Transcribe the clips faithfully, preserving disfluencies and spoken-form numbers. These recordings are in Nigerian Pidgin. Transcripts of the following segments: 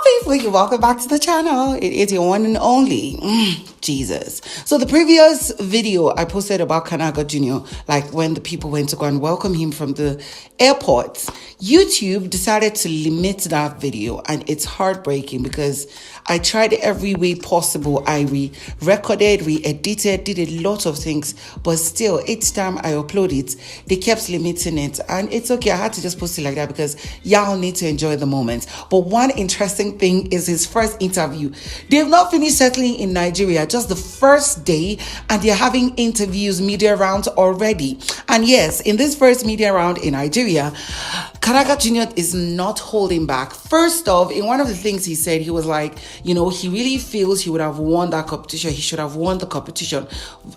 Faithfully, welcome back to the channel. It is your one and only, mm, Jesus. So the previous video I posted about Kanaga Junior, like when the people went to go and welcome him from the airport, YouTube decided to limit that video, and it's heartbreaking because I tried every way possible. I re-recorded, re-edited, did a lot of things, but still, each time I upload it, they kept limiting it, and it's okay. I had to just post it like that because y'all need to enjoy the moment. But one interesting thing is his first interview. They've not finished settling in Nigeria, just the first day, and they're having interviews, media rounds already. And yes, in this first media round in Nigeria, Karaga Junior is not holding back. First off, in one of the things he said, he was like, you know, he really feels he would have won that competition. He should have won the competition.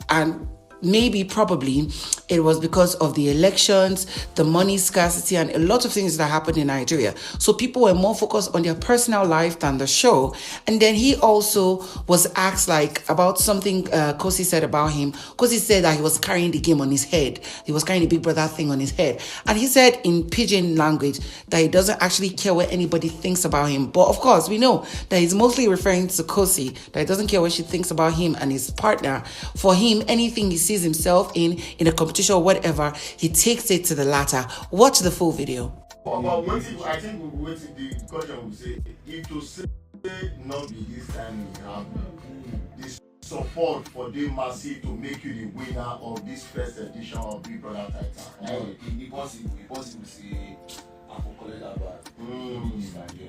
And maybe, probably, it was because of the elections, the money scarcity, and a lot of things that happened in Nigeria. So people were more focused on their personal life than the show. And then he also was asked, like, about something uh, Kosi said about him. Kosi said that he was carrying the game on his head. He was carrying the Big Brother thing on his head. And he said in pidgin language that he doesn't actually care what anybody thinks about him. But of course, we know that he's mostly referring to Kosi, that he doesn't care what she thinks about him and his partner. For him, anything he sees himself in, in a competition or whatever, he takes it to the latter. Watch the full video. But, but wetin I think we wetin the question we say, if to say no be this time e happen, the support for dey massive to make you the winner of this first edition of Big Brother Titan. No, e e possible, e possible say I for collect that bag. Mm. This time, yeah.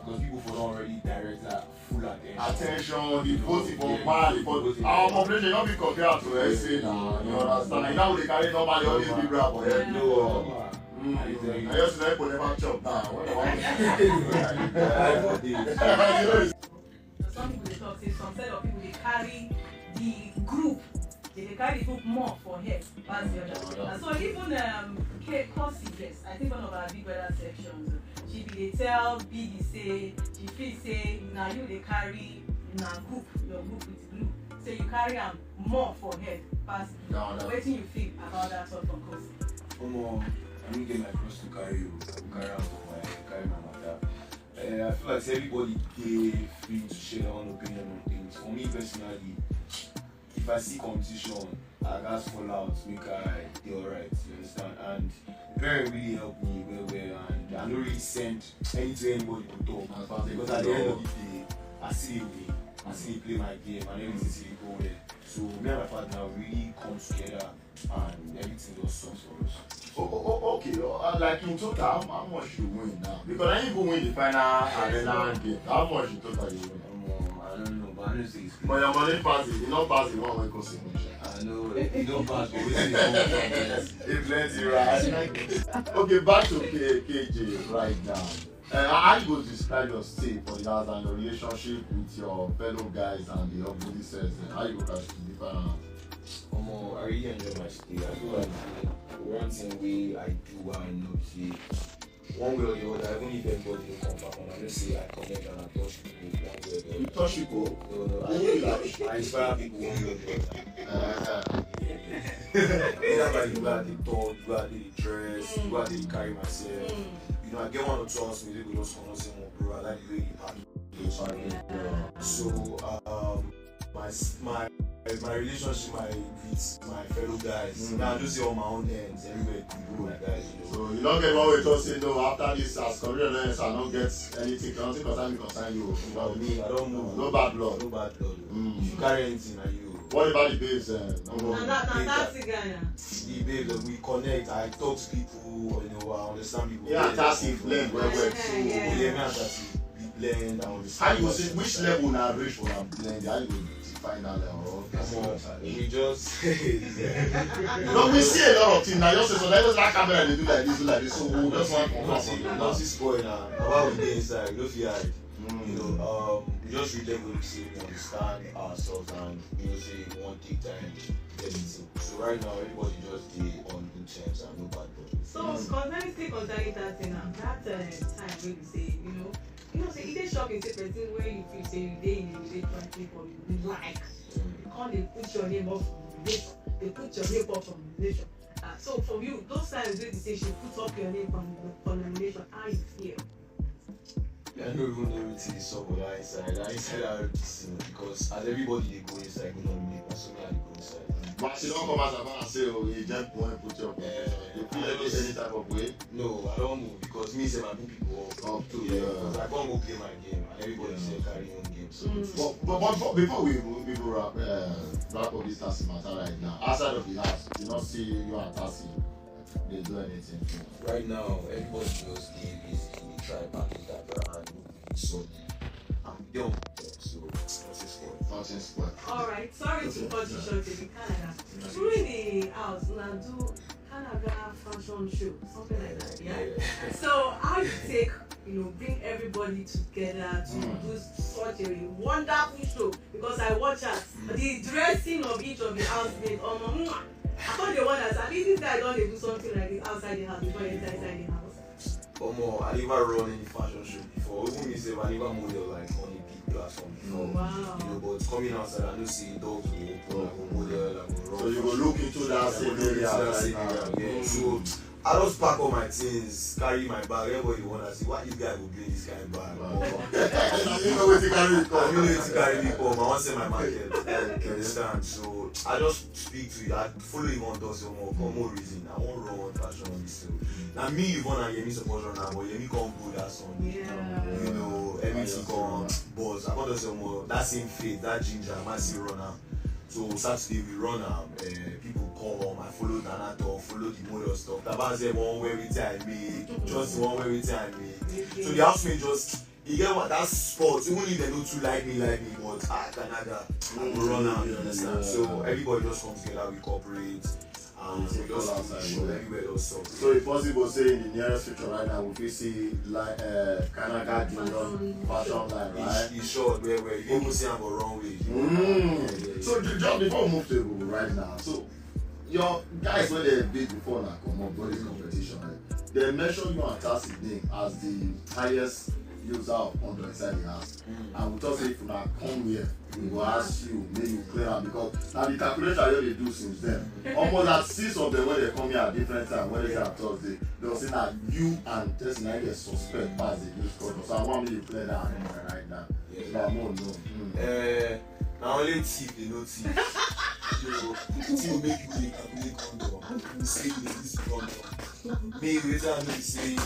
Because people for don already direct that full attention. Attention, the voting for man, for our population, no be compare to S A now. You understand? Now they carry normally all these Big Brother for head. No. Mm. I just like never chop now. What do I want to say? I know this. Some people dey talk say some set of people dey carry the group, they dey carry the group more for head pass the other. And so even um, Kate Cossy, yes, I think one of our Big Brother sections, she be dey tell Biggie say she feel say na you dey carry na group, your group with glue. Say you carry am more for head pass the other. Wetin you feel about that talk from Cossy? Omo, I no get my cross to carry o. I go carry am for my head, carry my matter. Uh, I feel like say everybody dey free to share their own opinion on things. For me personally, if I see competition, I gats fall out, make I dey alright, you understand? And Perry really help me well well, and I no really send anything anybody go talk. Because at the end of the day, I still dey win, I still dey play my game, and everything still dey go well. So me and my partner, we really come together and everything just soft for us. Oh, oh, oh, okay, oh, uh, like in total, how, how much you win now? Because I even win the final arena game. How much in total you win? Um, I don't know, but I know say it's But your money pass it, you no pass the one wey Kosi win. Sha. I know, e no pass, but wetin dey come from there? E plenty, right? Okay, back to K- KJ right now. Uh, how you go describe your stay for the house and your relationship with your fellow guys and the opposite sex? How you go classify am? Omo, I really enjoy my stay. I feel like say one thing wey I do well enough be say one way or the other, even if everybody no come back on, I know say I connect and I touch people one way or the other. You touch people? No, no, I, I inspire people one way or the other. Either by the way I dey talk, the way I dey dress, the way I dey carry myself. You know, I get one or two housemates wey go just come and say, "Omo, bro, I like the way you handle things." So, um, my s- my my relationship, my with my fellow guys. Now I just say on my own ends, everywhere good, my guys. You know. So you don't get one way to say no after this as career lens, I don't get anything. Nothing concern me concern you. For me, I don't move. No bad blood. No bad blood. Mm. If you carry anything, na you. What about the babes? Uh, no, no, no, that's the guy now. The babes, uh, we connect. I talk to people. You know, I understand people. Yeah, that's it. Blend well, well. So yeah, me and Tati, we blend. I understand. How you go say which level na reach for am blend? How you go find out that? Omo, we just no, we see a lot of things now. Just so that just like camera, they do like this, do like this. So we just want to come from the notice boy now. About we dey inside, we no fit hide. You know, um, we just read them, we see, we understand ourselves, and you know, say we want take time. Everything. So right now, everybody just dey on good terms and no bad blood. So, concerning, still concerning that thing now, that uh, time wey you say, you know, you know, say e dey shocking say person wey you feel say you dey in a relationship or you like, you come dey put your name up for nomination, dey put your name up for nomination. Ah, so for you, those times wey be say she put up your name for for nomination, how you feel? I don't even know wetin dey sup for that inside. That inside that thing, because as everybody dey go inside, go not make, na so me I dey go inside. But she don come out and say, oh, he jump one put your profession. You feel like this any type of way? No, I don't move because me say my good people up. Up to, Yeah, yeah. Because I can't go play my game and everybody say carry your own game. So But, but, but before, before we even, we even wrap, uh, wrap up this Tasi matter right now, outside of the house, you not see you and Tasi they do anything. Right now, everybody just dey busy, dey try package that brand, so I'm young, so that's just what. Nothing spoil. All right, sorry to cut you short, baby Canada. During the house, una do Canada fashion show, something like that, yeah? So how you take, you know, bring everybody together to do such a wonderful show? Because I watch it, the dressing of each of the housemates, um, I thought they wonder, I mean, this guy don't dey do something like this outside the house before he enter inside the house. Omo, I never run any fashion show before. Even me sef, I never model like on a big platform before. Wow. You know, but coming outside, I know see doors go open, I go model, I go run. So you go look into that same area right now. Yeah. So I just pack all my things, carry my bag. Everybody wanna see why this guy go bring this kind of bag. You know what you carry I don't know where to carry me come. I want to sell my market. You understand? So I just speak to you. I follow you on Thursday more. Come more reason. I won't run one fashion on this show. Now me, you wanna hear me support run now, but hear me come go that Sunday. Yeah. You know, everything come. But I got to say more that same faith, that ginger, I might see run now. So Saturday we run am. Uh, people come, I follow Nana talk, follow the model stuff. Tabaze one wear wetin I make, just one wear wetin I make. So the housemates just, you get what, that sport, even if they don't too like me, like me, but ah, Canada, I go run am, you understand? So everybody just come together, we cooperate, and we just push everywhere just suck. So it's possible say in the nearest future right now we fit see like uh, Canada Junior fashion line, right? It's short where where you even see am for runway. Mm. So ju- just before we move to Egungun right now, so your guys wey dey big before na comot body competition, right? Dem mention you and Tasi name as the highest user of condom inside the house. And we talk say if una come here, we go ask you make you clear am because na the calculation I just dey do since then. Almost like six of them wey dey come here at different time, Wednesday and Thursday, dem say na you and Tasi na dey suspect pass dey use condom. So I wan make you clear that right now. So I wan know. Mm. Eh, na only thief dey know thief. So, thief make you dey calculate condom. You say you dey use condom. Me, wetin I know be say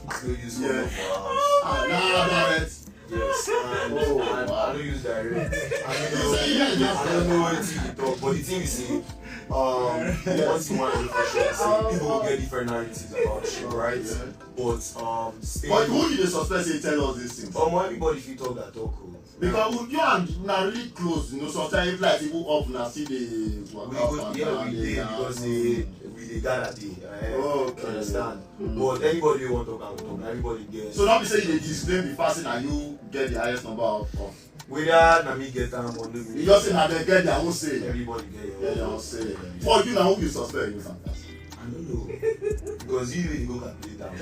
I no use condom for house. Ah, na direct. Yes, and, Oh, and wow. I no use direct. I You say yes, yes. I don't know wetin you talk, but the thing is say, um, one thing one for sure say people get different narratives about you, right? But um, stay. But who you dey suspect say tell us these things? Omo, everybody fit talk that talk o. Because we, you and na really close, you know, sometimes if like people up na still dey We waka go up and yeah down, we dey dey down. Because say we dey gather dey. Eh, Okay. You understand? But anybody wey wan talk am talk, na everybody get. So no be say you dey disclaim the fact say na you get the highest number of, of Whether na me get am or no be you just say na dem get their own say. Everybody get Yeah, your your own. Own say. For you na who you suspect you and Tasi? I don't know. Because you really go calculate am.